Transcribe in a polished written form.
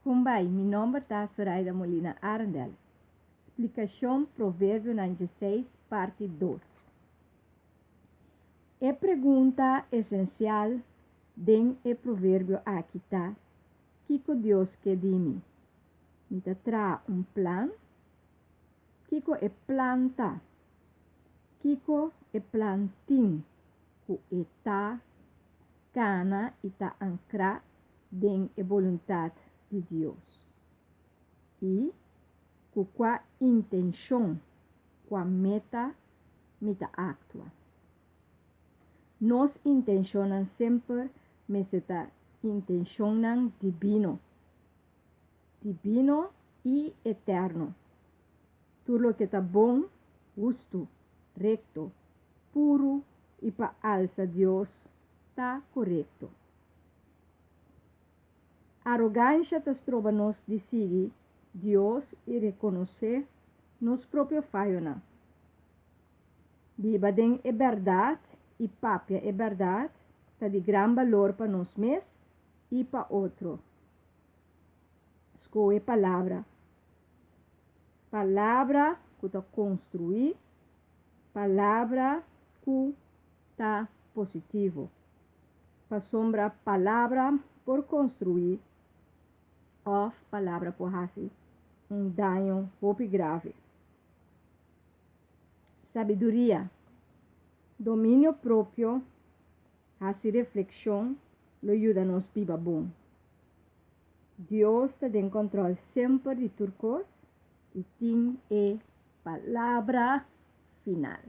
Kumbai, mi nòmber ta Soraida Molina Arendel. Splikashon Proverbionan 16, parti 2. E pregunta esensial den e proverbio aki ta, Kiko Dios ke di mi? Mi ta traha un plan? Kiko e plan ta? Kiko e plan tin ku e ta kana i ta ankrá den e boluntat di Dios? I ku kua intenshon, kua meta mi ta aktua? Nos intenshonnan semper mester ta intenshonnan dibino, dibino i eterno. Tur loke ta bon, hustu, rekto, puru i pa alsa Dios ta korekto. Arogansha ta stroba nos di sigui Dios i rekonosé nos propio fayonan. Biba den e bèrdat i papia e bèrdat ta di gran balor pa nos mes i pa otro. Skohe palabra. Palabra ku ta konstruí, palabra ku ta positivo. Pasobra palabra por konstruí òf palabra por hasi un daño hopi grave. Sabiduria, dominio propio, hasi reflekshon lo yuda nos biba bon. Dios ta den kòntròl semper di tur kos i tin e palabra final.